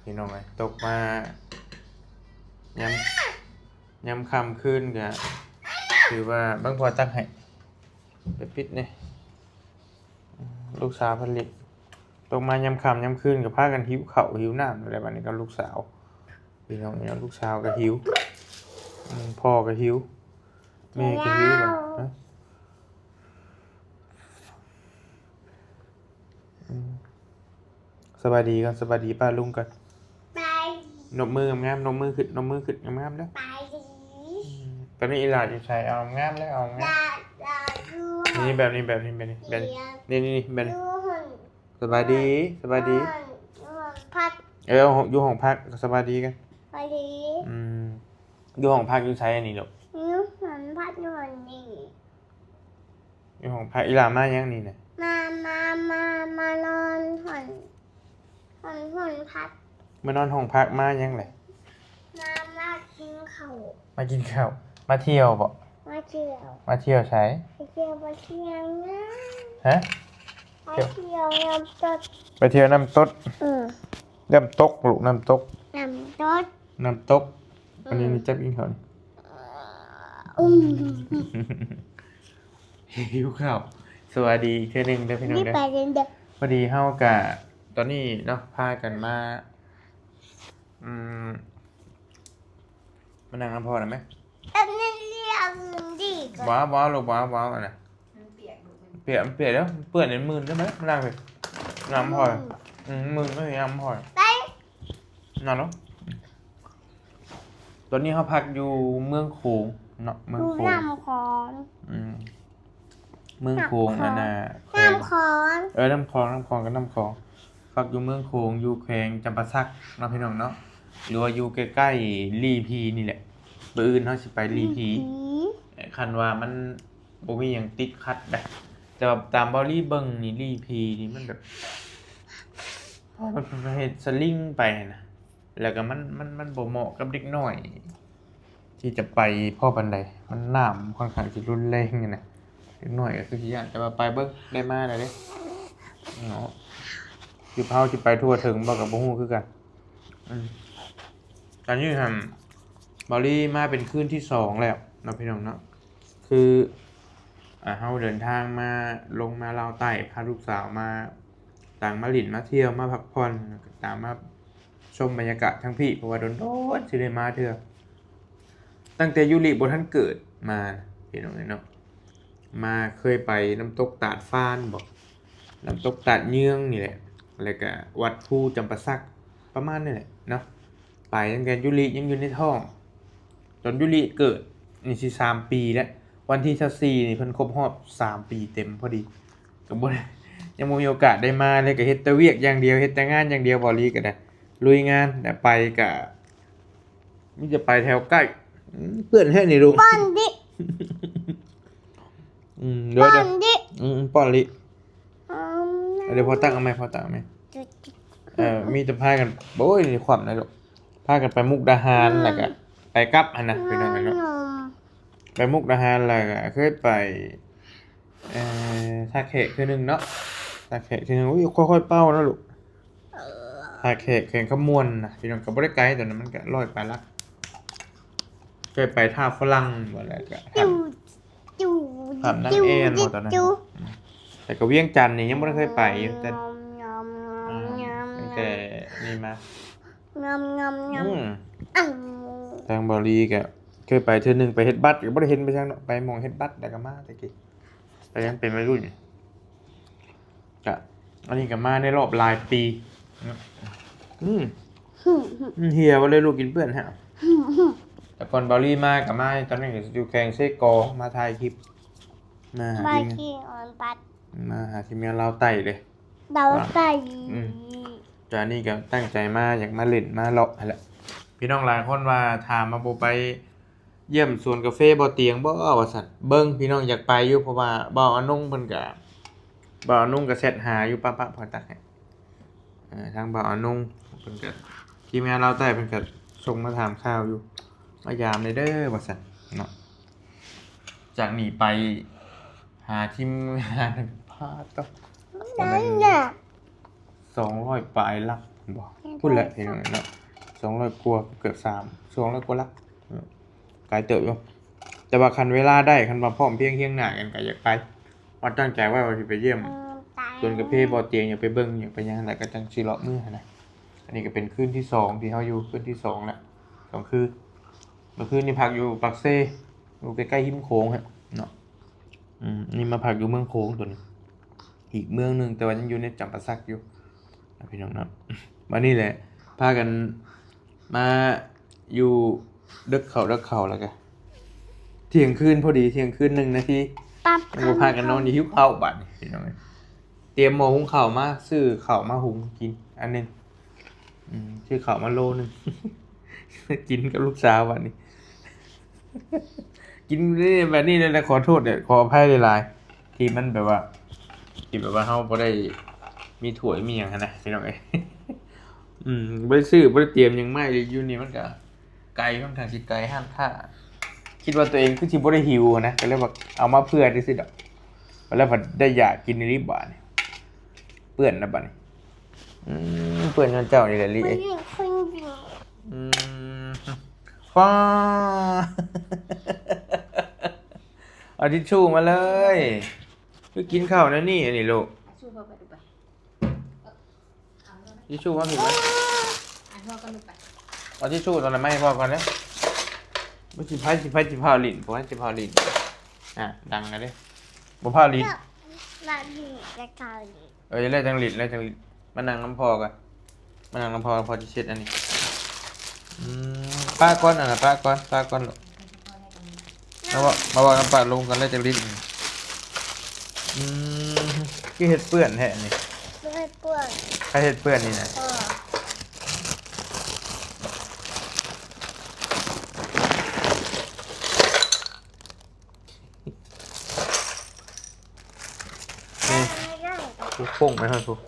ພີ່ນ້ອງເອີຍ ຕົກມາຍາມ ຍາມຄ່ຳຄືນກະຖືວ່າ ເບິ່ງພໍ່ຕັກໃຫ້ ໄປປິດແດ່ ລູກສາວເພິ່ນຫຼິ້ນ. ຕົກມາຍາມຄ່ຳຍາມຄືນກະພາກັນຫິວເຂົ້າຫິວນ້ຳແລ້ວ ບາດນີ້ກັບລູກສາວ ພີ່ນ້ອງເອີຍ ລູກສາວກະຫິວ ອືມ ພໍ່ກະຫິວ ແມ່ກະຫິວ ຮະ ອືມ ສະບາຍດີກ່ອນ ສະບາຍດີປ້າລຸງກ່ອນ ສະບາຍດີ ນົບມືງາມໆ ນົບມືຂຶ້ນ ນົບມືຂຶ້ນງາມໆເດີ ສະບາຍດີ ອືມ ຕອນນີ້ອີຫຼ້າຢູ່ໃສ? ເອົາງາມເດີ ເອົາງາມ ຫຼ້າ ຫຼ້າຢູ່ ນີ້ແບບນີ້ ແບບນີ້ ແບບນີ້ ແບບນີ້ ດຽວ ນີ້ ນີ້ ນີ້ ແບບນີ້ ຢູ່ຫ້ອງ ສະບາຍດີ ສະບາຍດີ ຢູ່ຫ້ອງ ຢູ່ຫ້ອງພັກ ເອີ ຢູ່ຫ້ອງພັກ ສະບາຍດີກັນ ສະບາຍດີ ອືມ ຢູ່ຫ້ອງພັກຢູ່ໃສອັນນີ້ລູກ? ຢູ່ຫ້ອງພັກຢູ່ອັນນີ້ ຢູ່ຫ້ອງພັກ ອີຫຼ້າມາຫຍັງນີ້ນະ? ມາ ມາ ມາ ມານອນຫ້ອງ ຫ້ອງ ຫ້ອງພັກ ມານອນຫ້ອງພັກ ມາຫຍັງແຫຼະ? ມາ ມາກິນເຂົ້າ ມາກິນເຂົ້າ ມາທ່ຽວບໍ? ມາທ່ຽວ ມາທ່ຽວໃສ? ໄປທ່ຽວ ໄປທ່ຽວນຳ ຮະ? ໄປທ່ຽວນ້ຳຕົກ ໄປທ່ຽວນ້ຳຕົກ ອືມ ນ້ຳຕົກລູກ ນ້ຳຕົກ ນ້ຳຕົກ ນ້ຳຕົກ ອືມ ອັນນີ້ຈັບອີ່ເຂົານີ້ ອືມ ຫິວເຂົ້າ ສະບາຍດີອີກເທື່ອໜຶ່ງເດີພີ່ນ້ອງເດີ ພໍດີເຮົາກະ ຕອນນີ້ເນາະ ພາກັນມາ ອືມ ມານັ່ງນຳພໍ່ນຳແມະ ອັນນີ້ເລື່ອງດີກວ່າ ບໍ່ ບໍ່ເອົາລູກ ບໍ່ເອົາ ບໍ່ເອົາອັນນັ້ນ ມັນປຽກລູກ ມັນປຽກ ມັນປຽກເດີ ເປື້ອນ ມື່ນໄດ້ໄໝ ມານັ່ງພີ້ ນຳພໍ່ ອືມ ອືມ ມື່ນໄດ້ ນຳພໍ່ ໄປ ນອນລົງ ຕອນນີ້ເຮົາພັກຢູ່ເມືອງໂຂງເນາະ ເມືອງໂຂງ ນ້ຳຂອງ ອືມ ເມືອງໂຂງ ນ້ຳຂອງ ອັນນ່າ ແຂວງ ນ້ຳຂອງ ເອີ ນ້ຳຂອງ ນ້ຳຂອງກັບນ້ຳຂອງ ພັກຢູ່ເມືອງໂຂງ ຢູ່ແຂວງຈຳປາສັກເນາະ ພີ່ນ້ອງເນາະ ຫຼືວ່າຢູ່ໃກ້ໆລີພີນີ້ແຫຼະ ມື້ອື່ນເຮົາຊິໄປລີພີ ລີພີ ຄັນວ່າມັນບໍ່ມີຫຍັງຕິດຂັດໄດ໋ ແຕ່ວ່າຕາມບ່າວລີເບິ່ງນີ້ ລີພີນີ້ມັນແບບ ມັນເຮັດສະລິງໄປຫັ້ນນະ ແລ້ວກໍມັນ ມັນ ມັນບໍ່ເໝາະກັບເດັກນ້ອຍທີ່ຈະໄປພໍປານໃດ ມັນນ້ຳຂ້ອນຂ້າງຊິຮຸນແຮງຫັ້ນນະ ເດັກນ້ອຍກໍຄືຊິຢ້ານ ແຕ່ວ່າໄປເບິ່ງ ໄດ້ມາແລ້ວເດ້ເນາະ ຊິພາຊິໄປທົ່ວເຖິງບໍ່ກໍບໍ່ຮູ້ຄືກັນ ອືມ ຕອນນີ້ຫັ້ນ ບ່າວລີມາເປັນຄືນທີສອງແລ້ວເນາະ ພີ່ນ້ອງເນາະ ຄື ອ່າ ເຮົາເດີນທາງມາ ລົງມາລາວໃຕ້ ພາລູກສາວມາ ຕ່າງມາຫຼິ້ນມາທ່ຽວ ມາພັກຜ່ອນ ຕ່າງມາຊົມບັນຍາກາດທາງພີ້ ເພາະວ່າດົນໆຊິໄດ້ມາເທື່ອ ຕັ້ງແຕ່ຢູລິບໍ່ທັນເກີດມາ ພີ່ນ້ອງເອີຍເນາະ ມາເຄີຍໄປນ້ຳຕົກຕາດຟານບໍ ນ້ຳຕົກຕາດເຍືອງນີ້ແຫຼະ ແລ້ວກະວັດພູຈຳປາສັກ ປະມານນີ້ແຫຼະເນາະ ໄປຕັ້ງແຕ່ຢູລິຍັງຢູ່ໃນທ້ອງ ຈົນຢູລິເກີດນີ້ຊິສາມປີແລ້ວ ວັນທີຊາວສີ່ນີ້ເພິ່ນຄົບຮອບສາມປີເຕັມພໍດີ ກໍບໍ່ໄດ້ ຍັງບໍ່ມີໂອກາດໄດ້ມາເລີຍ ກໍເຮັດແຕ່ວຽກຢ່າງດຽວ ເຮັດແຕ່ງານຢ່າງດຽວ ບ່າວລີກໍໄດ້ ລຸຍງານ ແຕ່ໄປກໍມີແຕ່ໄປແຖວໃກ້ ອືມ ເປື້ອນແທ້ນີ້ລູກ ປ້ອນດິ ອືມ ເດີ ປ້ອນດິ ອືມ ປ້ອນລິ ອືມ ເອົາ ດຽວພໍ່ຕັກເອົາໃໝ່ ພໍ່ຕັກເອົາໃໝ່ ເອີ ມີແຕ່ພາກັນ ໂອ້ຍ ຄວ່ຳນະລູກ ພາກັນໄປມຸກດາຫານ ອືມ ແລ້ວກໍໄປກັບຫັ້ນນະ ພີ່ນ້ອງເອີຍເນາະ ໄປມຸກດາຫານ ແລ້ວກໍເຄີຍໄປ ເອີ ທ່າແຂກເທື່ອໜຶ່ງເນາະ ທ່າແຂກເທື່ອໜຶ່ງ ໂອ້ຍ ຄ່ອຍໆເປົ່ານະລູກ ເອີ ທ່າແຂກ ແຂວງຄຳມ່ວນນະ ພີ່ນ້ອງ ກໍບໍ່ໄດ້ໄກ ຕອນນັ້ນມັນກໍຮ້ອຍປາຍຫຼັກ ເຄີຍໄປທ່າຝຣັ່ງບໍ ແລ້ວກໍ ຢູ່ ຢູ່ ຫາດນາງແອ່ນບໍຕອນນັ້ນ ແຕ່ກໍວຽງຈັນນີ້ຍັງບໍ່ໄດ້ເຄີຍໄປຢູ່ ແຕ່ ອືມ ຕັ້ງແຕ່ນີ້ມາ ງອມ ງອມ ງອມ ອືມ ອືມ ທາງບ່າວລີກໍເຄີຍໄປເທື່ອໜຶ່ງ ໄປເຮັດບັດ ກໍບໍ່ໄດ້ເຫັນໄປທາງເນາະ ໄປໝ່ອງເຮັດບັດ ແລ້ວກໍມາແຕ່ກີ້ ໄປຍັງເປັນໄວລຸ້ນ ກະ ອັນນີ້ກໍມາໃນລອບຫຼາຍປີເນາະ ອືມ ອືມ ເຫື່ອບໍ່ເລີຍ ລູກກິນເປື້ອນແທ້ ແຕ່ກ່ອນບ່າວລີມາກໍມາ ຕອນນັ້ນກໍຢູ່ແຂວງເຊກອ ມາຖ່າຍຄລິບ ມາຫາ ມາທີ່ ທີ່ອອນປັດ ມາຫາທີມງານລາວໃຕ້ເດ້ ລາວໃຕ້ ອືມ ຕອນນີ້ກໍຕັ້ງໃຈມາ ຢາກມາຫຼິ້ນມາເລາະຫັ້ນແຫຼະ ພີ່ນ້ອງຫຼາຍຄົນວ່າ ຖາມວ່າບໍ່ໄປ ຢ້ຽມສວນກາເຟບໍ່ຕຽງບໍ່ ວ່າຊັ້ນ ເບິ່ງ ພີ່ນ້ອງຢາກໄປຢູ່ ເພາະວ່າບ່າວອານົງເພິ່ນກະ ບ່າວອານົງກະແຊັດຫາຢູ່ ປະ ປະ ພໍ່ຕັກໃຫ້ ເອີ ທາງບ່າວອານົງເພິ່ນກະ ທີມງານລາວໃຕ້ເພິ່ນກະສົ່ງມາຖາມຂ່າວຢູ່ ມາຢາມແດ່ເດີ ວ່າຊັ້ນເນາະ ຈາກນີ້ໄປຫາທີມງານ ປາດໂທ້ ສອງຮ້ອຍປາຍຫຼັກ ບໍ່ ພຸ້ນແຫຼະພີ່ນ້ອງເນາະ ສອງຮ້ອຍກວ່າ ເກືອບສາມ ສອງຮ້ອຍກວ່າຫຼັກ ເນາະ ໄກເຕີບຢູ່. ແຕ່ວ່າຄັນເວລາໄດ້ ຄັນວ່າພ້ອມພຽງຮຽງໜ້າກັນກໍຢາກໄປ ວ່າຕັ້ງໃຈໄວ້ວ່າຊິໄປຢ້ຽມສວນກາເຟບໍ່ຕຽງ ຢາກໄປເບິ່ງ ຢາກໄປຫຍັງຫັ້ນແຫຼະ ກໍຈັ່ງຊິເລາະມື້ຫັ້ນນະ. ອັນນີ້ກໍເປັນຄືນທີສອງທີ່ເຮົາຢູ່ ຄືນທີສອງແລ້ວ ສອງຄືນ. ເມື່ອຄືນນີ້ພັກຢູ່ປາກເຊ ຢູ່ໃກ້ໆຮິມໂຂງຫັ້ນເນາະ. ອືມ ນີ້ມາພັກຢູ່ເມືອງໂຂງຕົວນີ້ ອີກເມືອງໜຶ່ງ ແຕ່ວ່າຍັງຢູ່ໃນຈຳປາສັກຢູ່ນະ ພີ່ນ້ອງເນາະ. ບັດນີ້ແຫຼະ ພາກັນມາຢູ່ເດິກເຂົ້າ ເດິກເຂົ້າ ແລ້ວກະທ່ຽງຄືນພໍດີ ທ່ຽງຄືນໜຶ່ງນາທີ ຍັງບໍ່ພາກັນນອນຢູ່ ຫິວເຂົ້າບັດນີ້ ພີ່ນ້ອງເອີຍ. ຕຽມໝໍ້ຫຸງເຂົ້າມາ ຊື້ເຂົ້າມາຫຸງກິນອັນໜຶ່ງ ອືມ ຊື້ເຂົ້າມາໂລໜຶ່ງ ກິນກັບລູກສາວບັດນີ້ ກິນແບບນີ້ແຫຼະ. ຂໍໂທດເດີ ຂໍອະໄພຫຼາຍໆ ທີ່ມັນແບບວ່າ ທີ່ແບບວ່າເຮົາບໍ່ໄດ້ມີຖ້ວຍມີຫຍັງຫັ້ນນະ ພີ່ນ້ອງເອີຍ. ອືມ ບໍ່ໄດ້ຊື້ ບໍ່ໄດ້ຕຽມຫຍັງມາ ຢູ່ນີ້ມັນກະ ໄກ ຂ້ອນຂ້າງຊິໄກຮ້ານຄ້າ ຄິດວ່າຕົວເອງຄືຊິບໍ່ໄດ້ຫິວນະ ກໍເລີຍວ່າເອົາມາເພື່ອຊື່ໆດອກ ແລ້ວພັດໄດ້ຢາກກິນອີ່ຫຼີບາດນີ້. ເປື້ອນລະບາດນີ້ ອືມ ເປື້ອນຍ້ອນເຈົ້ານີ້ແຫຼະລີເອີຍ. ອືມ ຟ້າ ເອົາທິດຊູມາເລີຍ ຄືກິນເຂົ້າແນວນີ້ ອັນນີ້ລູກ. ທິດຊູມາພີ້ມາ ເອົາທິດຊູຕົວນັ້ນມາໃຫ້ພໍ່ກ່ອນເດີ. ມັນຊິໃຜ ຊິໃຜ ຊິພາຫຼິ້ນ ຜູ້ໃດຊິພາຫຼິ້ນ ອ່າ ດັງແລ້ວເດ້ ບໍ່ພາຫຼິ້ນ ເອີ ແລ້ວຈັ່ງຫຼິ້ນ ແລ້ວຈັ່ງຫຼິ້ນ. ມານັ່ງນຳພໍ່ກ່ອນ ມານັ່ງນຳພໍ່ ພໍ່ຊິເຊັດອັນນີ້. ອືມ ປະກ່ອນ ອັນນັ້ນປະກ່ອນ ປະກ່ອນລູກ. ມາເວົ້າ ມາເວົ້ານຳປ້າລຸງກ່ອນ ແລ້ວຈັ່ງຫຼິ້ນ. ອືມ ຄືເຮັດເປື້ອນແທ້ນີ້ ບໍ່ເຮັດເປື້ອນ ໃຜເຮັດເປື້ອນນີ້ນະ? ພໍ່ ນີ້ ແມ່ ໂປ່ງໄປຮອດພຸ້ນ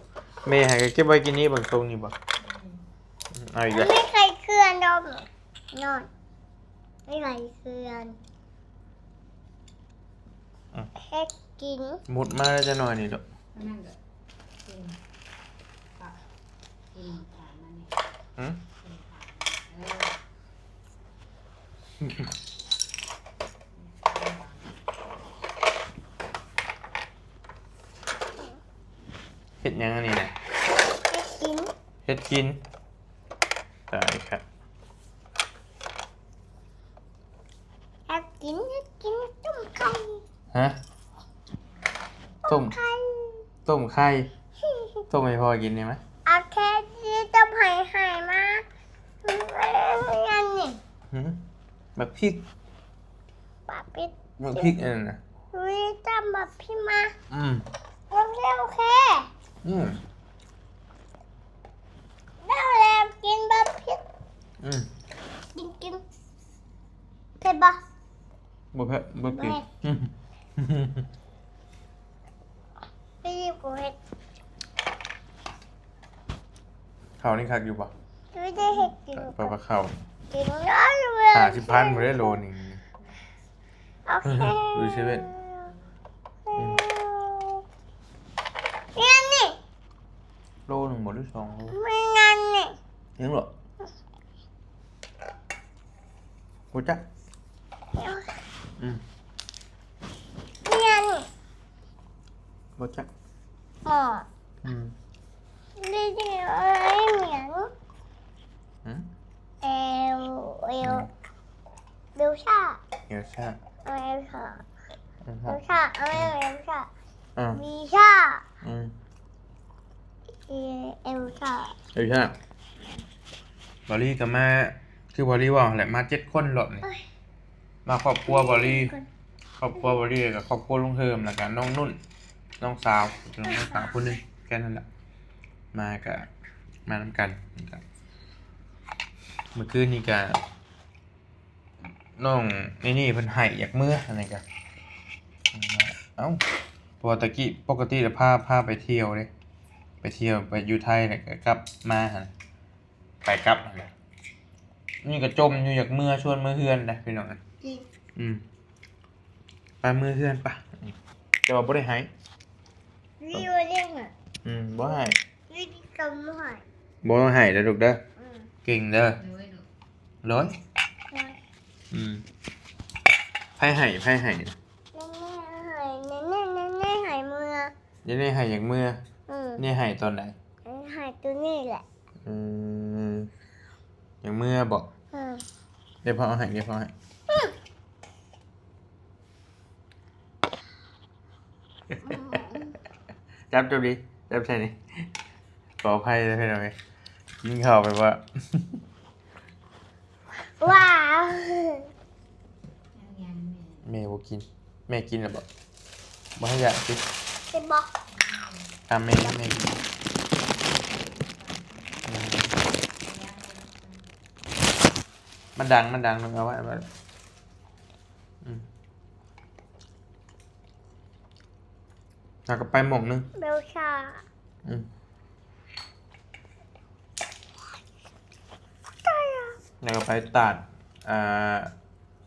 ແມ່ໃຫ້ກໍເກັບໄວ້ກິນນີ້ ເບິ່ງຊົງນີ້ບໍ່? ອືມ ເອົາອີກແລ້ວ ແມ່ໃສ່ເຄື່ອງດອກ ນອນ ໄປໄຫວ້ເພື່ອນ ອືມ ເຮັດກິນ ມຸດມາແລ້ວຈັກໜ້ອຍນີ້ດອກ. ອັນນັ້ນກໍກິນ ປະ ກິນຖາມມັນນີ້ ຫືມ ກິນຖາມ ເອີ ເຮັດຫຍັງອັນນີ້ນະ? ເຮັດກິນ ເຮັດກິນ ຕາຍຄັກ. ເຮັດກິນ ເຮັດກິນ ຕົ້ມໄຂ່ ຮະ? ຕົ້ມ ຕົ້ມໄຂ່ ຕົ້ມໄຂ່ ຕົ້ມໃຫ້ພໍ່ກິນໄດ້ໄໝ? ເອົາແຄ່ນີ້ ຕົ້ມໄຂ່ ໄຂ່ມາ ອັນນີ້ ຫືມ ບັກພິກ ບັກພິກ ບັກພິກອັນນັ້ນນະ ອຸ້ຍ ຕຳບັກພິກມາ ອືມ ໂອເຄ ໂອເຄ ອືມ ແລ້ວ ແລ້ວກິນບັກພິກ ອືມ ກິນ ກິນ ເຜັດບໍ່? ບໍ່ເຜັດ ບໍ່ຕິດ ບໍ່ເຜັດ ໄປຍິບກູເຮັດ ເຂົ້ານີ້ຄັກຢູ່ບໍ່? ໄປ ໄປເຂົ້າ ກິນແລ້ວ ຫ້າສິບພັນບໍ່ໄດ້ໂລໜຶ່ງ ໂອເຄ ຢູ່ເຊເວັ່ນ ອືມ ນີ້ ໂລໜຶ່ງບໍ່ ຫຼືສອງໂລ? ມັນນັ້ນນີ້ ຍັງເລາະ ບໍ່ຈັກ ອືມ ນີ້ ບໍ່ຈັກ ອໍ ອືມ ນີ້ ນີ້ ຫຍັງ ຫືມ ເອວ ເອວ ອືມ ເອວຊາ ເອວຊາ ເອວຊາ ເອວຊາ ເອວຊາ ເອວຊາ ເອີ ວີຊາ ອືມ ເອ ເອວຊາ ເອວຊາ ບາລີກໍມາ ຄືບາລີເວົ້າຫັ້ນແຫຼະ ມາເຈັດຄົນລອບນີ້ ມາຄອບຄົວບາລີ ຄອບຄົວບາລີ ແລ້ວກໍຄອບຄົວລຸງເຮີມ ແລ້ວກໍນ້ອງນຸ່ນ ນ້ອງສາວ ນ້ອງສາວຜູ້ໜຶ່ງ ແຄ່ນັ້ນແຫຼະ ມາກໍມານຳກັນ ແລ້ວກໍ ມື້ຄືນນີ້ກໍ ນ້ອງນີ້ນີ້ເພິ່ນໄຫ້ຢາກເມືອ ອັນນີ້ກະ ເອົ້າ ເພາະວ່າຕະກີ້ປົກກະຕິລະພາ ພາໄປທ່ຽວເດ້ ໄປທ່ຽວ ໄປຢູ່ໄທ ແລ້ວກະກັບມາຫັ້ນ ໄປກັບຫັ້ນນະ ນີ້ກະຈົ່ມຢູ່ ຢາກເມືອ ຊວນເມືອເຮືອນນະ ພີ່ນ້ອງ ອືມ ໄປເມືອເຮືອນປະ ແຕ່ວ່າບໍ່ໄດ້ໄຫ້ ນີ້ບໍ່ໄດ້ໄຫ້ ອືມ ບໍ່ໄຫ້ ນີ້ກໍບໍ່ໄຫ້ ບໍ່ຕ້ອງໄຫ້ເດີລູກເດີ. ອືມ ເກັ່ງເດີ. ໂດຍ ໂດຍ. ອືມ ໃຜໄຫ້ ໃຜໄຫ້? ແມ່ໃຫ້ ແມ່ ແມ່ໃຫ້ເມືອ. ເດເນ່ໄຫ້ຢາກເມືອ. ອືມ ເດເນ່ໄຫ້ຕອນໃດ? ໄຫ້ໂຕນີ້ແຫຼະ. ອືມ ຢາກເມືອບໍ? ອືມ ເດພໍ່ເອົາໃຫ້ ເດພໍ່ເອົາໃຫ້. ຈັບ ຈັບດີ ຈັບໃສ່ນີ້. ຂໍອະໄພເດີພີ່ນ້ອງເອີຍ ກິນເຂົ້າແບບວ່າ ວ້າວ ແມ່ບໍ່ກິນ. ແມ່ກິນແລ້ວບໍ? ບໍ່ໃຫ້ຢາກຕິ. ກິນບໍ່? ຕາມແມ່ ແມ່ກິນ. ອືມ ມັນດັງ ມັນດັງ ເອົາໄວ້ ເອົາໄວ້. ອືມ ແລ້ວກໍໄປໝ່ອງໜຶ່ງ ເບວຊາ. ອືມ ແລ້ວກໍໄປຕາດ ອ່າ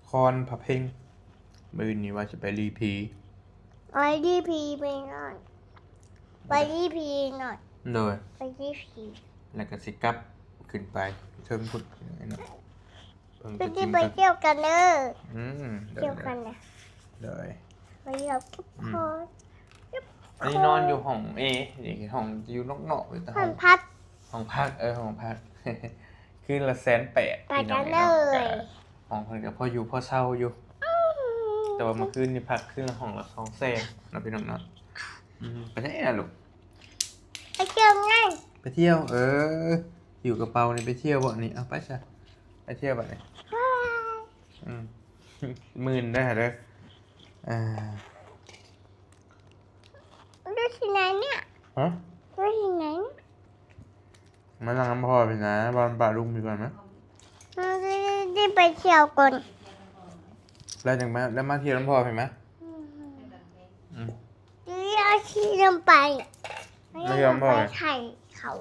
ຄອນພະເພັງ. ມື້ອື່ນນີ້ວ່າຊິໄປລີພີ. ໄປລີພີໄປນອນ ໄປລີພີນອນ. ໂດຍ ໄປລີພີ ແລ້ວກໍຊິກັບຂຶ້ນໄປເທິງພຸ້ນເນາະ. ເພິ່ນ ເພິ່ນຊິໄປທ່ຽວກັນເດີ. ອືມ ໂດຍ ທ່ຽວກັນເດີ. ໂດຍ ໄປທ່ຽວກັບ ອືມ ພໍ່. ອັນນີ້ນອນຢູ່ຫ້ອງເອ ນີ້ຫ້ອງຢູ່ນອກໆ ຢູ່ແຕ່ຫ້ອງ ຫ້ອງພັກ ຫ້ອງພັກ ເອີ ຫ້ອງພັກ ຄືນລະແສນແປດ ໄປກັນເລີຍ. ຫ້ອງເພິ່ນກໍພໍຢູ່ພໍເຊົາຢູ່ ແຕ່ວ່າມື້ຄືນນີ້ພັກຄືນຫ້ອງລະສອງແສນເນາະ ພີ່ນ້ອງເນາະ. ອືມ ໄປໃສລະລູກ? ໄປທ່ຽວໄງ ໄປທ່ຽວ. ເອີ ຫິ້ວກະເປົານີ້ໄປທ່ຽວບໍນີ້? ເອົາໄປຊະ ໄປທ່ຽວບັດນີ້. ອືມ ໝື່ນເດີ ເດີ. ອ່າ ຢູ່ທີ່ໄຫນເນຍ? ຮະ? ຢູ່ທີ່ໄຫນ? ມານັ່ງນຳພໍ່ພີ້ນະ ບ່ອນປ້າລຸງພີ້ກ່ອນມາ. ເຮົາຊິໄປທ່ຽວກ່ອນ ແລ້ວຈັ່ງມາ ແລ້ວມາທ່ຽວນຳພໍ່ພີ້ມາ. ອືມ ອືມ ຊິເອົາຂີ້ລົງໄປ ມາທ່ຽວນຳພໍ່ ໄປໄຖເຂົາ.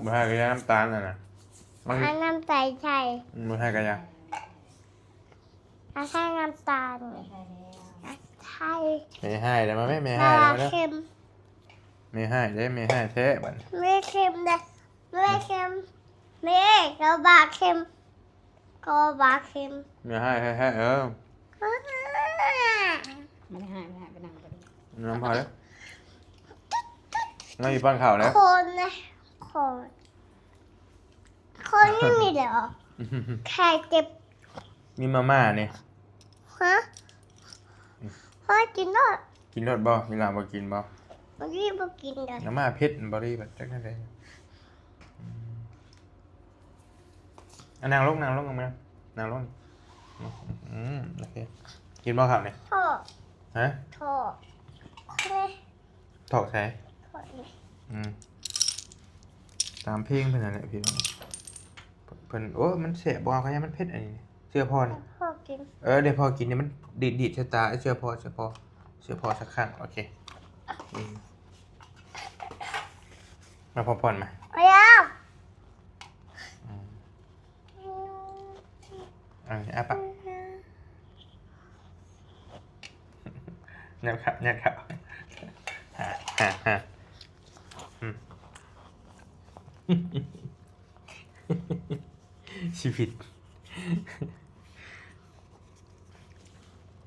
ບໍ່ໃຫ້ກະຢ່າ ນ້ຳຕານຫັ້ນນະ ມັນ ເອົານ້ຳໃສໃສ່. ອືມ ບໍ່ໃຫ້ກະຢ່າ. ອາ ໃສ່ນ້ຳຕານ ອາ ໃສ່. ແມ່ຮ້າຍແລ້ວ ມາແມ່ ແມ່ຮ້າຍແລ້ວ ມາເດີ. ເຄັມ ແມ່ຮ້າຍເດ້ ແມ່ຮ້າຍແທ້ບັດນີ້ ແມ່ເຄັມເດ້. ແມ່ເຄັມ ແມ່ກໍບາເຄັມ ກໍບາເຄັມ. ແມ່ຮ້າຍແທ້ໆ ເອີ ບໍ່ໄດ້ຮ້າຍ ບໍ່ໄດ້ຮ້າຍ ໄປນັ່ງ ໄປນັ່ງນຳພໍ່ເດີ. ມາຢູ່ປ້ອນເຂົ້າເດີ ຄົນນະ ຄົນ ຄົນນີ້ມີແລ້ວ ແຄ່ເຈັບ. ມີມາມ່ານີ້. ຮະ? ພໍ່ກິນໂລດ ກິນໂລດບໍ? ມີລາວບໍ່ກິນບໍ? ບໍ່ກິນ ບໍ່ກິນເດີ. ມາມ່າເຜັດບໍ່ດີ ບັດຈັກແນວໃດ. ອືມ ອ່ະ ນັ່ງລົງ ນັ່ງລົງ ນັ່ງລົງ. ອືມ ໂອເຄ ກິນບໍ່ເຂົ້ານີ້? ຖອກ ຮະ? ຖອກ ຖອກໃສ? ຖອກນີ້. ອືມ ຕາມເພງເພິ່ນຫັ້ນແຫຼະພີ່ນ້ອງ. ເພິ່ນ ໂອ້ ມັນແຊບບໍ່? ເອົາຂະຫຍັງ ມັນເຜັດອັນນີ້. ເຊື່ອພໍ່ນີ້ ໃຫ້ພໍ່ກິນ. ເອີ ໃຫ້ພໍ່ກິນນີ້ ມັນດີດໆ ຊະຕາ. ເຊື່ອພໍ່ ເຊື່ອພໍ່ ເຊື່ອພໍ່ສັກຄັ້ງ. ໂອເຄ ອືມ ມາ ພໍ່ປ້ອນມາ. ເອົາແລ້ວ ອືມ ອັນນີ້ ອ້າປາກ ຍັດເຂົ້າ ຍັດເຂົ້າ. ຫາ ຫາ ຫາ ອືມ ຊີວິດ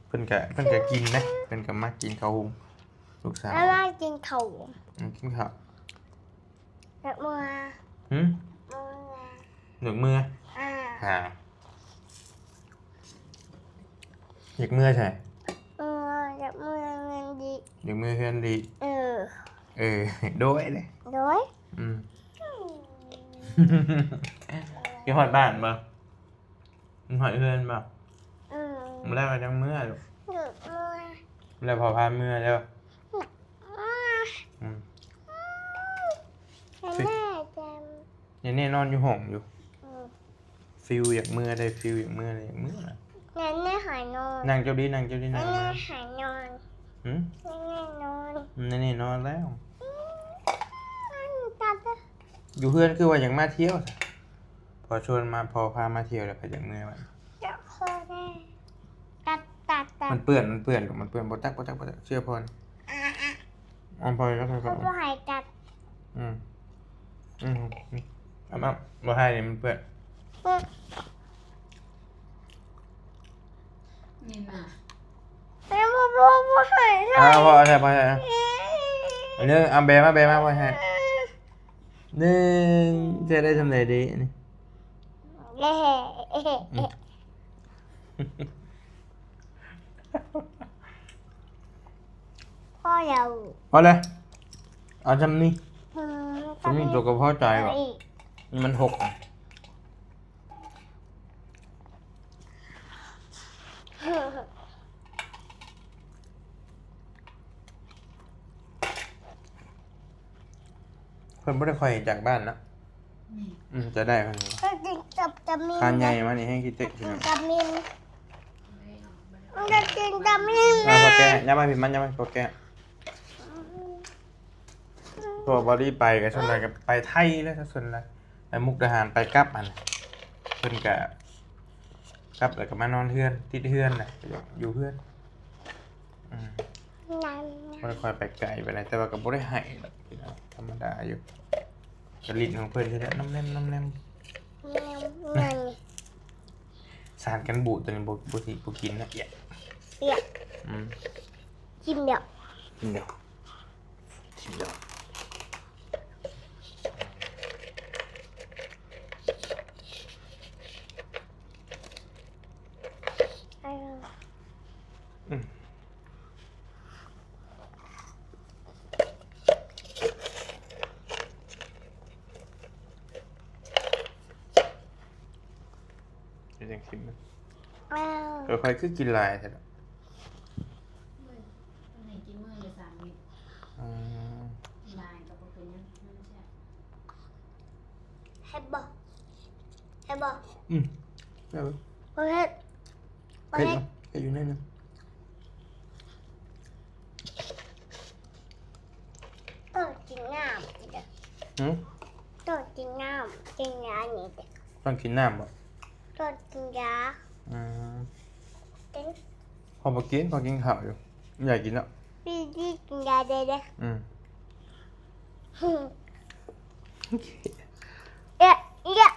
ເພິ່ນກະ ເພິ່ນກະກິນນະ ເພິ່ນກະມັກກິນເຂົ້າຫຸງ ລູກສາວ ແລ້ວມາກິນເຂົ້າຫຸງ. ອືມ ກິນເຂົ້າ. ຢາກເມືອ ຫື? ຢາກເມືອ ຢາກເມືອ ອ່າ ອ່າ ຢາກເມືອໃສ? ເອີ ຢາກເມືອເຮືອນລີ້ ຢາກເມືອເຮືອນລີ້. ເອີ ເອີ ໂດຍເດ້ ໂດຍ. ອືມ ຄິດຮອດບ້ານບໍ່? ຮອດເຮືອນບໍ່? ອືມ ມື້ແລກກໍຍັງເມືອຢູ່ ເມືອ ມື້ແລກພໍ່ພາເມືອເດີ. ອືມ ແມ່ຈະ ເນເນ່ນອນຢູ່ຫ້ອງຢູ່. ອືມ ຟີວຢາກເມືອເດ້ ຟີວຢາກເມືອເດ້ ຢາກເມືອ. ແມ່ໃຫ້ນອນ ນັ່ງເຈົ້າດີ ນັ່ງເຈົ້າດີ ນັ່ງ ແມ່ໃຫ້ນອນ. ຫື? ແມ່ນອນ ເນເນ່ນອນແລ້ວ. ອືມ ຢູ່ເຮືອນຄືວ່າຢາກມາທ່ຽວ ພໍ່ຊວນມາ ພໍ່ພາມາທ່ຽວແລ້ວກໍຢາກເມືອບັດ. ຢາກຂໍແດ່ ຕັດ ຕັດ ຕັດ ມັນເປື້ອນ ມັນເປື້ອນ ມັນເປື້ອນ. ບໍ່ຕັດ ບໍ່ຕັດ ບໍ່ຕັດ ເຊື່ອພໍ່. ອາ ອາ ອອນພໍແລ້ວ ເຂົາບໍ່ໃຫ້ຕັດ. ອືມ ອືມ ອາມາ ບໍ່ໃຫ້ນີ້ ມັນເປື້ອນ. ນີ້ນະ ແມ່ບໍ່ ບໍ່ ບໍ່ໃຫ້ ອ່າ ພໍແລ້ວ ພໍແລ້ວ. ອັນນີ້ ເອົາແບມາ ແບມາ ບໍ່ໃຫ້. ໜຶ່ງ ຈະໄດ້ຊ່ຳໃດດີ ອັນນີ້. ພໍແລ້ວ ພໍແລ້ວ. ເອົາຊ່ຳນີ້ ອືມ ຊ່ຳນີ້ ໂຕກໍພໍໃຈແລ້ວ. ນີ້ມັນຫົກ. ເພິ່ນບໍ່ໄດ້ຄ່ອຍຈາກບ້ານເນາະ. ອືມ ຈະໄດ້ເພິ່ນ ກໍກິນກັບຕາມິນ ຄານໃຫຍ່ມານີ້ແຮງຂີ້ເຕະ ກິນກັບຕາມິນ ມັນກໍກິນຕາມິນ. ອ່າ ພໍ່ແກ້ ຢ່າມາພີ້ ມັນຢ່າມາ ພໍ່ແກ້. ອືມ ເພາະວ່າບໍ່ໄດ້ໄປ ກໍສ່ວນຫຼາຍກໍໄປໄທແຫຼະ ສ່ວນຫຼາຍ ໄປມຸກດາຫານ ໄປກັບຫັ້ນ. ເພິ່ນກໍກັບແລ້ວກໍມານອນເຮືອນ ຕິດເຮືອນນະ ຢູ່ເຮືອນ. ອືມ ບໍ່ໄດ້ຄ່ອຍໄປໄກປານໃດ ແຕ່ວ່າກໍບໍ່ໄດ້ໄຫ້ດອກ ທຳມະດາຢູ່. ກໍຫຼິ້ນຂອງເພິ່ນນີ້ແຫຼະ ນ້ຳແນມ ນ້ຳແນມ. ສານກັນບູດຕົວນີ້ ບໍ່ ບໍ່ ບໍ່ກິນນະ ເອຍ ເອຍ. ອືມ ກິນແລ້ວ ກິນແລ້ວ ກິນແລ້ວ. ອືມ ເຮັດຫຍັງກິນມັນ? ເອີ ເອີ ຂ້ອຍຄືກິນຫຼາຍແທ້ເນາະ. ມື້ນີ້ກິນມື້ລະສາມເມັດ. ອືມ ຫຼາຍກໍບໍ່ເປັນຫຍັງ ມັນແຊບ. ເຜັດບໍ່? ເຜັດບໍ່? ອືມ ເຜັດ. ບໍ່ເຜັດ ບໍ່ເຜັດ. ເຜັດຢູ່ໜ້ອຍໜຶ່ງ. ຕ້ອງກິນນ້ຳ. ຫື? ຕ້ອງກິນນ້ຳ ກິນຢານີ້. ຕ້ອງກິນນ້ຳບໍ່? ຕ້ອງກິນຢາ. ອືມ ກິນ. ພໍ່ບໍ່ກິນ ພໍ່ກິນເຂົ້າຢູ່. ຢາກກິນເນາະ. ພີ່ກິນຢາເດ້. ອືມ ເອະ ເອະ.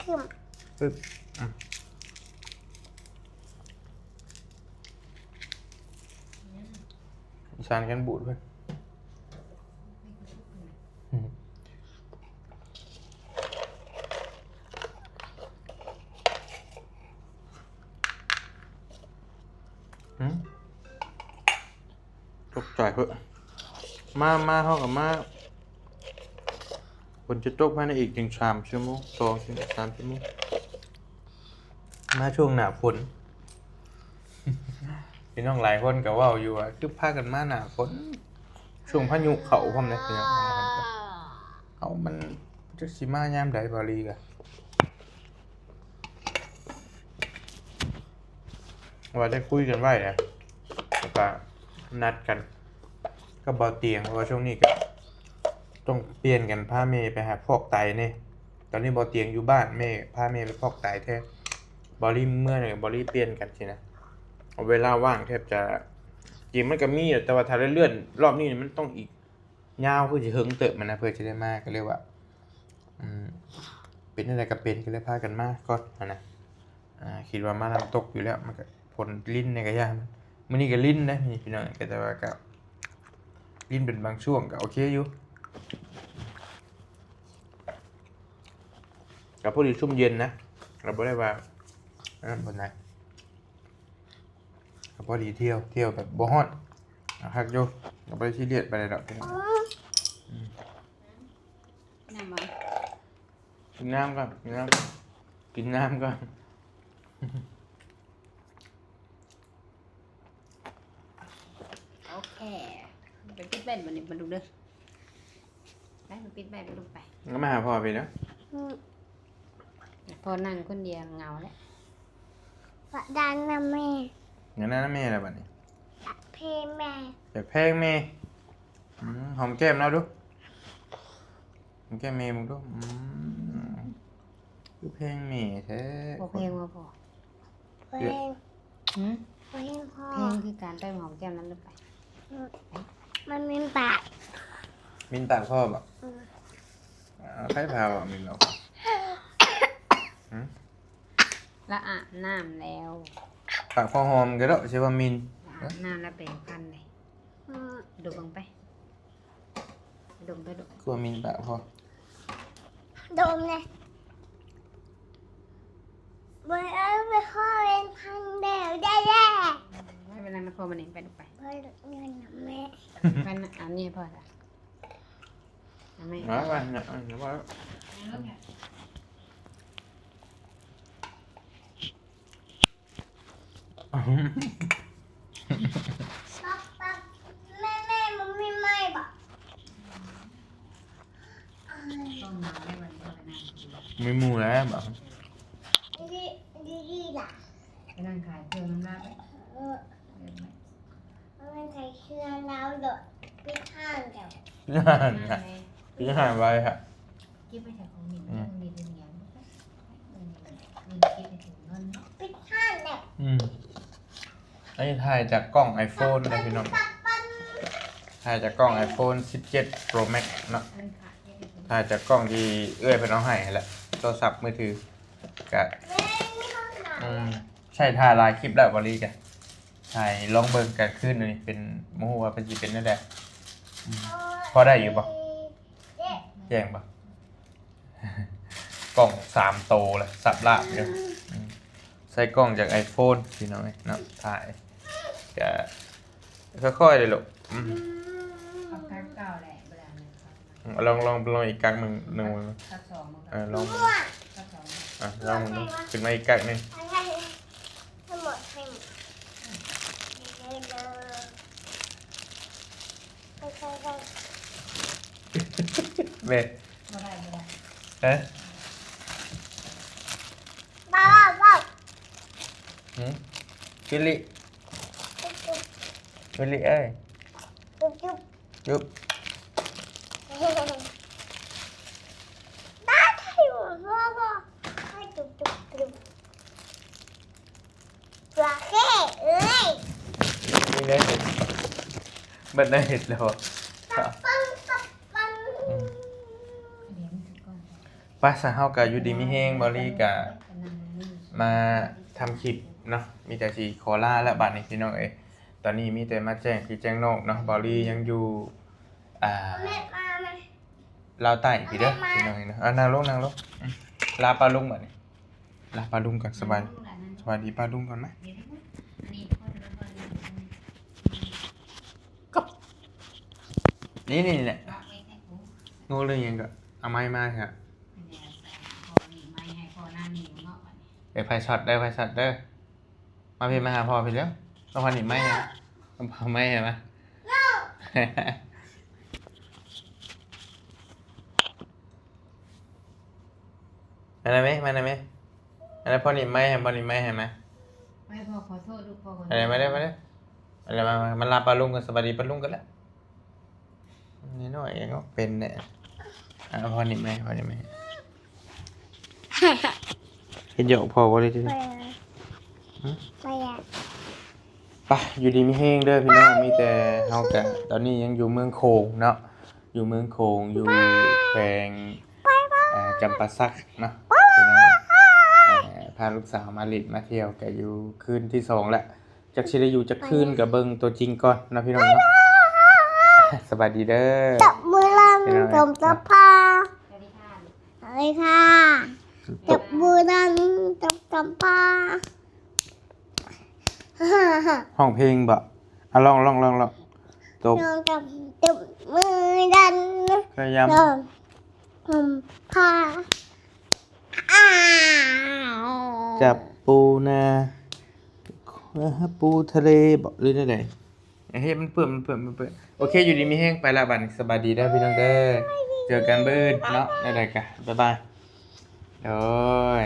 ຂຶ້ນ ປຶບ ອືມ ສານກັນບູດເພິ່ນ. ຫື? ຕົກໃຈເພິ່ນ. ມາ ມາ ເຮົາກໍມາ. ຝົນຈະຕົກພາຍໃນອີກເຖິງສາມຊົ່ວໂມງ ສອງເຖິງສາມຊົ່ວໂມງ. ມາຊ່ວງໜ້າຝົນ. ພີ່ນ້ອງຫຼາຍຄົນກໍເວົ້າຢູ່ວ່າ ຄືພາກັນມາໜ້າຝົນ ຊ່ວງພາຍຸເຂົ້າພ້ອມເດ້ພີ່ນ້ອງ. ເອົາ ມັນຈັກຊິມາຍາມໃດ ບາລີກະ ວ່າໄດ້ຄຸຍກັນໄວ້ແຫຼະ ແລ້ວກໍນັດກັນກັບບ່າວຕຽງ ເພາະວ່າຊ່ວງນີ້ກໍຕ້ອງປ່ຽນກັນພາແມ່ໄປຫາຟອກໄຕແດ່. ຕອນນີ້ບ່າວຕຽງຢູ່ບ້ານ ແມ່ ພາແມ່ໄປຟອກໄຕແທນ. ບ່າວລີເມືອນີ້ ບ່າວລີປ່ຽນກັນຊີ້ນະ ເອົາເວລາວ່າງແທບຈະ ຈິງມັນກໍມີຢູ່ ແຕ່ວ່າຖ້າໄດ້ເລື່ອນລອບນີ້ມັນຕ້ອງອີກຍາວ ຄືຊິເຫິງເຕີບຫັ້ນນະ ເພື່ອຊິໄດ້ມາ ກໍເລີຍວ່າ ອືມ ເປັນແນວໃດກໍເປັນ ກໍເລີຍພາກັນມາກ່ອນຫັ້ນນະ. ອ່າ ຄິດວ່າມານ້ຳຕົກຢູ່ແລ້ວ ມັນກໍຝົນລິນແດ່ກໍຢ່າ. ມື້ນີ້ກໍລິນເດ້ ນີ້ພີ່ນ້ອງ ກໍແຕ່ວ່າກໍລິນເປັນບາງຊ່ວງ ກໍໂອເຄຢູ່. ກໍພໍດີຊຸ່ມເຢັນນະ ກໍບໍ່ໄດ້ວ່າອັນນັ້ນປານໃດ ກໍພໍດີທ່ຽວ ທ່ຽວແບບບໍ່ຮ້ອນ ຄັກຢູ່. ກໍບໍ່ໄດ້ຊີຣຽສປານໃດດອກ. ອືມ ນ້ຳບໍ່? ກິນນ້ຳກ່ອນ ກິນນ້ຳກ່ອນ ກິນນ້ຳກ່ອນ. ໂອເຄ ໄປປິດແວ່ນບັດນີ້ ມາດູເດີ ໄປ ໄປປິດແວ່ນ ມາດູໄປ. ກໍມາຫາພໍ່ພີ້ເນາະ. ອືມ ພໍ່ນັ່ງຄົນດຽວເຫງົາແຫຼະ. ຢາກໄດ້ນຳແມ່ ຢາກໄດ້ນຳແມ່ແລ້ວບັດນີ້ ຢາກເພງແມ່ ຢາກເພງແມ່. ອືມ ຫອມແກ້ມລາວດູ. ແກ້ແມ່ເບິ່ງດູ. ອືມ ຄືແພງແມ່ແທ້. ບໍ່ແພງບໍ່ພໍ່? ແພງ. ຫື? ບໍ່ແພງພໍ່. ແພງຄືການໄປຫອມແກ້ມນັ້ນຫຼືໄປ? ອືມ ມັນເປັນປາກ. ມິນປາກພໍ່ບໍ? ເອີ ໃຜພາເວົ້າມິນອອກ? ລະອາບນ້ຳແລ້ວ ປາກພໍ່ຫອມກະເດາະ ຊິວ່າມິນ. ອາບນ້ຳແລ້ວແປງຟັນເດ້. ດົມເບິ່ງໄປ ດົມໄປລູກ. ຄືວ່າມິນປາກພໍ່ ດົມແດ່. ບໍ່ເອົາໄປຂໍເປັນພັນແບບໄດ້ແລ້ວ. ໄປ ໄປນັ່ງນຳພໍ່ມານີ້ ໄປລູກໄປ. ພໍ່ເງິນນຳແມ່ ໄປນະ ອັນນີ້ໃຫ້ພໍ່ຊະ. ເອົາໄມ້ ມາ ມາ ມາ ມາ. ແມ່ ແມ່ ມັນມີໄມ້ບໍ່? ມີໝູ່ແລ້ວບໍ່? ດີ ດີ ດີລະ ໄປນັ່ງຂາຍເຄື່ອງນຳລາວໄປ. ເອີ ມັນໃສ່ເຄື່ອງລາວໂດດ ປິດຮ້ານແລ້ວ. ປິດຮ້ານໄວແທ້. ເກັບໄວ້ໃສ່ຂອງມິນ ອືມ ຂອງມິນເປັນຫຍັງ? ເອີ ເກັບໃຫ້ເຖິງເງິນເນາະ. ປິດຮ້ານແລ້ວ. ອືມ ອັນນີ້ຖ່າຍຈາກກ້ອງໄອໂຟນເດີພີ່ນ້ອງ ຖ່າຍຈາກກ້ອງໄອໂຟນສິບເຈັດໂປຣແມັກເນາະ. ເອີ ຖ່າຍຈາກກ້ອງທີ່ເອື້ອຍເພິ່ນເອົາໃຫ້ຫັ້ນແຫຼະ ໂທລະສັບມືຖືກະ ແມ່ ມີຫ້ອງນ້ຳ ອືມ ໃຊ້ຖ່າຍຫຼາຍຄລິບແລ້ວ ບາລີກະ ຖ່າຍລອງເບິ່ງກາງຄືນນີ້ ເປັນ ບໍ່ຮູ້ວ່າເພິ່ນຊິເປັນແນວໃດ. ອືມ ພໍໄດ້ຢູ່ບໍ່? ແຈ້ງບໍ່? ກ້ອງສາມໂຕລະ ສັບລາບຢູ່. ອືມ ໃຊ້ກ້ອງຈາກໄອໂຟນພີ່ນ້ອງເອີຍເນາະ ຖ່າຍກະຄ່ອຍໆເດ້ລູກ. ອືມ ເອົາກັກເກົ່າແຫຼະ ບໍ່ໄດ້ເອົາ ອືມ ລອງ ລອງ ລອງອີກກັກໜຶ່ງ ໜຶ່ງ ກັກສອງບໍ່? ເອີ ລອງ ກັກສອງ ອ່ະ ລອງເບິ່ງດູ ຂຶ້ນມາອີກກັກໜຶ່ງ. ໃຫ້ໝົດ ໃຫ້ໝົດ ໃຫ້ເລີຍ ໃຫ້ເລີຍ ແມ່ ບໍ່ໄດ້ ບໍ່ໄດ້ ຮະ ເວົ້າ ເວົ້າ ຫືມ ຈຸລິ ຈຸລິເອີຍ ຈຸບ ຈຸບ ຈຸບ ຈຸບ ຈຸບ ຈຸບ ຕົວເຂ້ເອີຍ ນີ້ແຫຼະ ເບິດແນວເຮັດແລ້ວ ປັບປັງ ປັບປັງ ອືມ ໄປຊະ ເຮົາກະຢູ່ດີມີແຮງ ເບົາລີກະມາທຳຄລິບເນາະ ມີແຕ່ຊິຂໍລາແລ້ວບາດນີ້ພີ່ນ້ອງເອີຍ. ຕອນນີ້ມີແຕ່ມາແຈ້ງພີ່ແຈ້ງນ້ອງເນາະ ເບົາລີຍັງຢູ່ ອ່າ ລາວໃຕ້ພີ້ເດີ ພີ່ນ້ອງເອີຍເນາະ. ອ່າ ນັ່ງລົງ ນັ່ງລົງ ອືມ ລາປ້າລຸງບາດນີ້ ລາປ້າລຸງກ່ອນ ສະບາຍ ສະບາຍດີປ້າລຸງກ່ອນມາ ກັບ ນີ້ ນີ້ແຫຼະ ງູເລື່ອງຫຍັງກໍເອົາໄມ້ມາເຖາະ ເອີ ໄຟຊັອດເດີ ໄຟຊັອດເດີ. ມາພີ້ ມາຫາພໍ່ພີ້ແລ້ວ ເອົາພໍ່ໜີບໄມ້ໃຫ້ ເອົາໄມ້ໃຫ້ມາ ມານຳແມ່ ມານຳແມ່ ອັນນັ້ນພໍ່ໜີບໄມ້ໃຫ້ ພໍ່ໜີບໄມ້ໃຫ້ມາ ມາໃຫ້ພໍ່ຂໍໂທດລູກ ພໍ່ຂໍໂທດ ມາເດີ ມາເດີ ມາເດີ ມາ ມາລາປ້າລຸງກ່ອນ ສະບາຍດີປ້າລຸງກ່ອນລະ. ນ້ອຍໆເນາະ ເປັນແດ່ ອ່າ ພໍ່ນີ້ແມ່ ພໍ່ນີ້ແມ່ ເຮັດຫຍອກພໍ່ບໍ່ໄດ້ຕິ ໄປ ຫືມ ໄປ ໄປ ຢູ່ດີມີແຮງເດີພີ່ນ້ອງ. ມີແຕ່ເຮົາກະ ຕອນນີ້ຍັງຢູ່ເມືອງໂຂງເນາະ ຢູ່ເມືອງໂຂງ ຢູ່ແຂວງ ອ່າ ຈຳປາສັກເນາະ ເອີ ພາລູກສາວມາຫຼິ້ນມາທ່ຽວ ກະຢູ່ຄືນທີສອງແລ້ວ. ຈັກຊິໄດ້ຢູ່ຈັກຄືນກະເບິ່ງຕົວຈິງກ່ອນເນາະພີ່ນ້ອງເນາະ. ສະບາຍດີເດີ ຈັບມືດັງ ພີ່ນ້ອງເອີຍ ຕົມຕະພາ ສະຫວັດດີຄ່ະ ຈັບມືດັງ ຕົມຕະພາ. ຮ້ອງເພງບໍ່? ອ່ະ ລອງ ລອງ ລອງ ລອງ ຕົບ ຕົບມືດັງ ພະຍາຍາມ ຕົມ ຕົມພາ. ຈັບປູນາ ເອີ ປູທະເລບໍ ຫຼືແນວໃດ? ເຮັດມັນເປື້ອນ ມັນເປື້ອນ ມັນເປື້ອນ. ໂອເຄ ຢູ່ດີມີແຮງ ໄປລະບາດນີ້ ສະບາຍດີເດີພີ່ນ້ອງເດີ ເຈີກັນມື້ອື່ນເນາະ ແນວໃດກະ ບາຍບາຍ ໂດຍ.